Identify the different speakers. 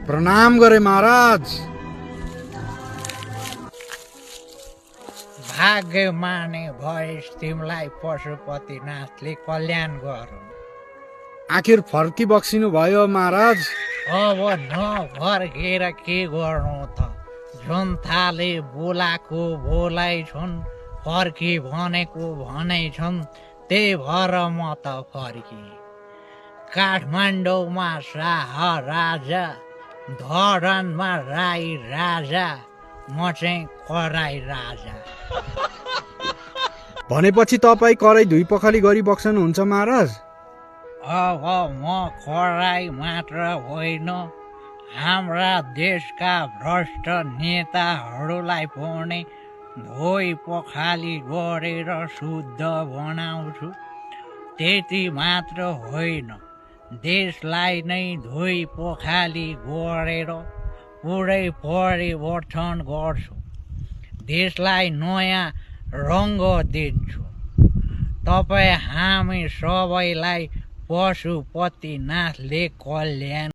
Speaker 1: प्रणाम गरे महाराज।
Speaker 2: भाग्य माने भएस तिमीलाई पशुपतिनाथले कल्याण गरून्।
Speaker 1: आखिर फर्की बक्सिनु भयो महाराज।
Speaker 2: अब नफर्केर के गर्नु त? जुन थाले बोलाको बोलाइ छन्, फर्की भनेको भनै छन्, त्यही भएर म त फर्की। काठमाडौँमा शाह राजा, धरानमा राई राजा, म चाहिँ कराई राजा।
Speaker 1: भनेपछि तपाईँ कराई दुई पखाली गरी बक्सनुहुन्छ महाराज।
Speaker 2: अब म कराई मात्र होइन, हाम्रा देशका भ्रष्ट नेताहरूलाई पनि धोइ पखाली गरेर शुद्ध बनाउँछु। त्यति मात्र होइन, देशलाई नै धोइ पखाली गरेर पुरै परिवर्तन गर्छु। देशलाई नयाँ रङ्ग दिन्छु। तपाईँ हामी सबैलाई पशुपतिनाथले कल्याण